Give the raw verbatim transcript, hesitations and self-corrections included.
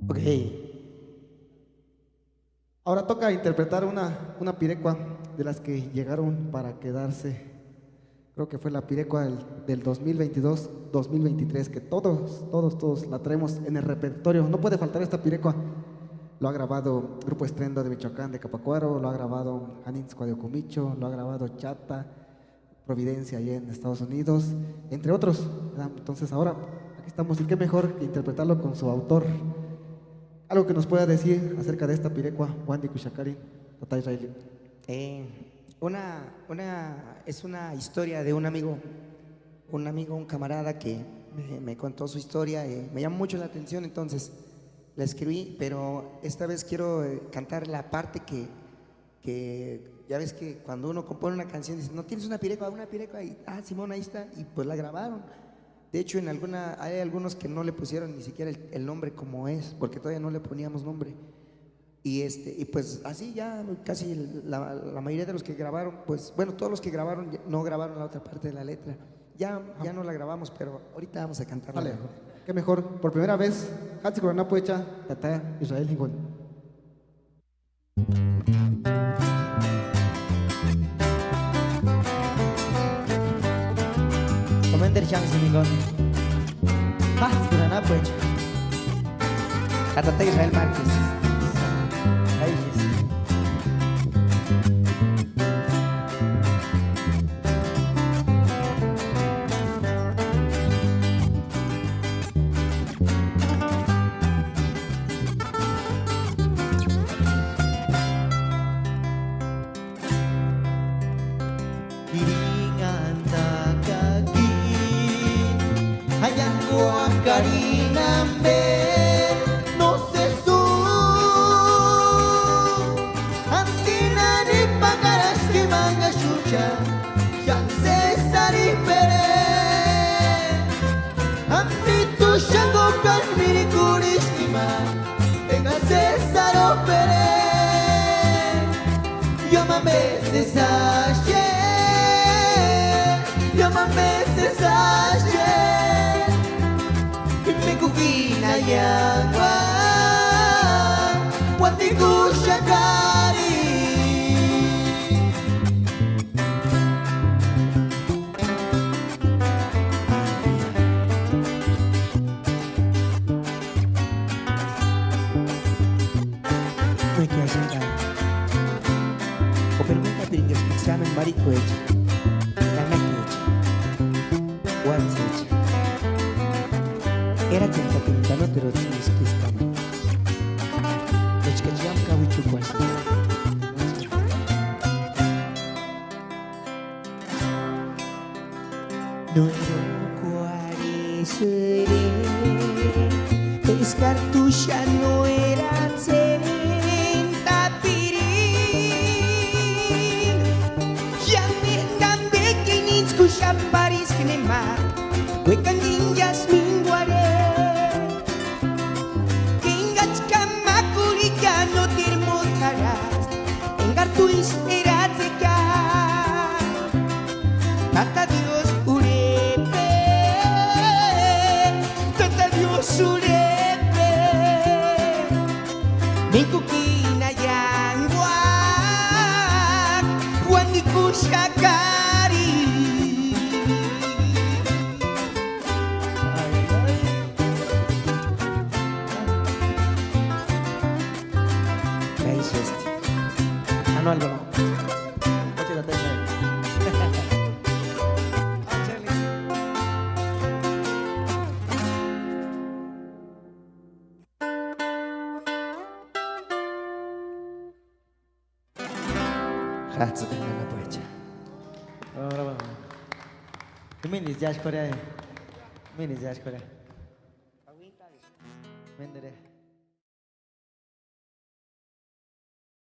Ok. Ahora toca interpretar una, una pirecua de las que llegaron para quedarse. Creo que fue la pirecua del, del dos mil veintidós, dos mil veintitrés, que todos, todos, todos la traemos en el repertorio. No puede faltar esta pirecua. Lo ha grabado Grupo Estrendo de Michoacán, de Capacuaro, lo ha grabado Janitscua de Ocomicho, lo ha grabado Chata, Providencia allá en Estados Unidos, entre otros, ¿verdad? Entonces ahora aquí estamos y qué mejor que interpretarlo con su autor. Algo que nos pueda decir acerca de esta pirecua, Wandikuxakarini, tata Israel. Eh, una, una, es una historia de un amigo, un amigo, un camarada que me, me contó su historia, eh, me llamó mucho la atención, entonces la escribí, pero esta vez quiero, eh, cantar la parte que, que ya ves que cuando uno compone una canción dice, "¿No tienes una pirecua? Una pirecua", y, "Ah, Simón, ahí está", y pues la grabaron. De hecho, en alguna, hay algunos que no le pusieron ni siquiera el, el nombre como es, porque todavía no le poníamos nombre. Y, este, y pues así ya casi la, la mayoría de los que grabaron, pues, bueno, todos los que grabaron ya no grabaron la otra parte de la letra. Ya, ya no la grabamos, pero ahorita vamos a cantarla. Vale, mejor. Qué mejor. Por primera vez, Hatsi Kuranapu echa, tata Israel Jingón. Commander Chance, Jingón. Hatsi Kuranapu echa. Ka tata Israel Márquez. Ay, sí. Kirinhantakaki, aiankuakari nampe, no sesi antinani pakaraski mangaxucha, Chance Sari Pere. Ambitu xáni kókani mirikurhiskima, enka César Pere. Iómani sesi axee, iómani sesi axee, mikuakini aiankuani, Wandikuxakari. Nóki axaka, o perguntapirinkaspti examen marikuecha, kanakecha, uátsïcha, eratsentapirinka noterutsïni iskistamani, echka iámu kauichukuasïnka. No erokuarhisïri, eskari t'u xáni no eratsentapirinka. Xáni enka ampekini íntskuxapariska nema, uékani inchasï minkuarhe. Ka enkachi kamakurhika, nóteru mót'u jarhaska enkari t'u ísï eratseka. Tata Diósï urhep'e, Tata Diósï urhep'e, mikuakini aiankuani, Wandikuxakari. Ka ísï este. Anu Álvaro. Ócheti atachani. Jajtsï tengu anapuecha. Bravo, bravo. Jimini ya xkorhea. Jimini ya xkorhea. Mendere.